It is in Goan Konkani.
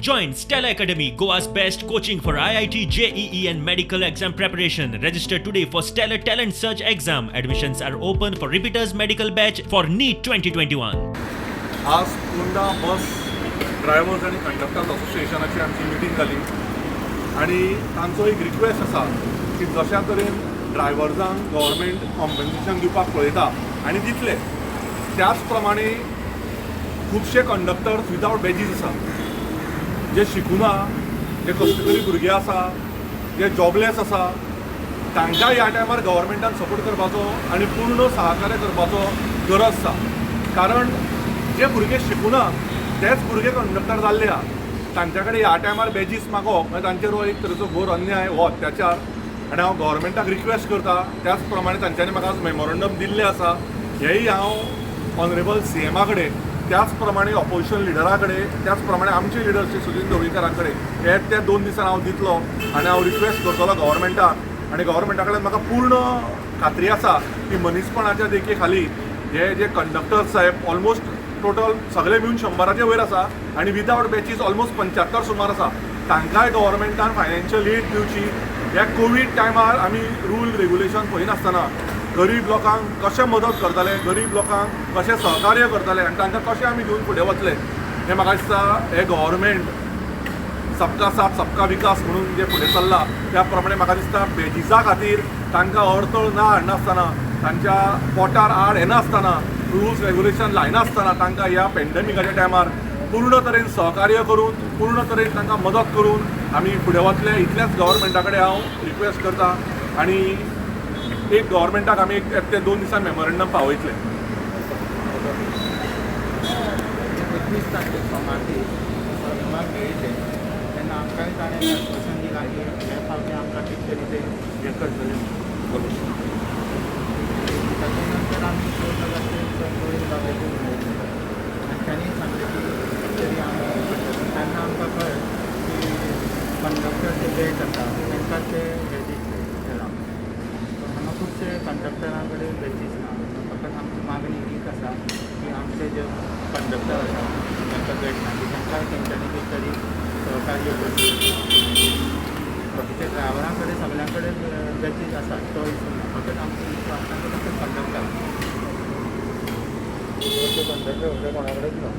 Join Stellar Academy, Goa's best coaching for IIT, JEE, and medical exam preparation. Register today for Stellar Talent Search exam. Admissions are open for repeaters medical batch for NEET 2021. आज पोंडा बस ड्रायव्हर्स आनी कंडक्टर्स असोसिएशनाची आमची मिटींग जाली आनी तांचो एक रिक्वेस्ट आसा की जशा तरेन ड्रायव्हर्सांक गव्हर्मेंट कॉम्पन्सेशन दिवपाक पळयता आनी दितले, त्याच प्रमाणे खुबशे कंडक्टर्स विदावट बॅजीस आसा, जे शिकुना, जे कश्टकरी भुरगे आसा, जे जॉबलेस आसा, तांकां ह्या टायमार गव्हर्मेंटान सपोर्ट करपाचो आनी पूर्ण सहकार्य करपाचो गरज आसा. कारण जे भुरगे शिकुना तेच भुरगे कंडक्टर जाल्ले आहा. तांच्या कडेन ह्या टायमार बॅजीस मागप म्हणजे तांचेर हो एक तरेचो घोर अन्याय, हो अत्याचार. आनी हांव गव्हर्मेंटाक रिक्वेस्ट करता, त्याच प्रमाणे तांच्यांनी म्हाका आज मेमोरंडम दिल्लें आसा, हेंय हांव ऑनरेबल सीएमा कडेन, त्याच प्रमाणे ऑपोजिशन लिडरा कडेन, त्याच प्रमाणे आमचे लिडर श्री सुदिन ढवळीकारा कडेन हे त्या 2 दिसान हांव दितलो आनी हांव रिक्वेस्ट करतलो गव्हर्मेंटाक. आनी गव्हर्मेंटा कडेन म्हाका पूर्ण खात्री आसा की मनीसपणाच्या देखी खाली हे जे कंडक्टर साहेब ऑलमोस्ट टोटल सगळे मेळून 100ाचे वयर आसा आनी विदावट बॅचीस ऑलमोस्ट 75 सुमार आसा, तांकांय गव्हर्मेंटान फायनान्शियल एड दिवची. ह्या कोवीड टायमार आमी रूल रेगुलेशन पळयनासतना गरीब लोकांक कशें मदत करतले, गरीब लोकांक कशें सहकार्य करतले आनी तांकां कशें आमी घेवन फुडें वतले, हें म्हाका दिसता हें गव्हर्मेंट सबका साथ सबका विकास म्हणून जे फुडें चल्ला, त्या प्रमाणे म्हाका दिसता बेजिसा खातीर तांकां अडथळ ना हाडनासतना, तांच्या पोटार आड येनासतना, रुल्स रेगुलेशन लायनासतना तांकां ह्या पेंडेमिकाच्या टायमार पूर्ण तरेन सहकार्य करून, पूर्ण तरेन तांकां मदत करून आमी फुडें वतले, इतलेंच गव्हर्मेंटा कडेन हांव रिक्वेस्ट करता. आनी एक गव्हर्मेंटाक आमी एक ते 2 दिसान मेमोरंडम पावयतले. 21 तारखेक सोमार दीस सीएमाक मेळिल्ले तेन्ना आमकांय ताणें आश्वासन दिलां की हे फावटी आमकां कितें तरी ते हें करतले म्हणून. ताच्या नंतर आमी 14 तारखेक गोविंद बाबाचेर उलयले आनी तांणी सांगलें की कितें तरी आमी करतले. तेन्ना आमकां कळ्ळें की कंडक्टर जे बॅच आसा तांकां ते हे दितले केलां. हांगा खुबशे कंडक्टरां कडेन बॅचीस ना. फकत आमची मागणी हीच आसा की आमचे जे कंडक्टर आसा तांकां बॅच ना की तांकां तेंच्यांनी कितें तरी सहकार्य करचें. बाकीच्या ड्रायव्हरां कडेन सगळ्यां कडेन बॅचीस आसात, तो इशू ना. फकत आमचो इशू आसा तो फक्त कंडक्टर. कंडक्टर कोणा कडेन ना.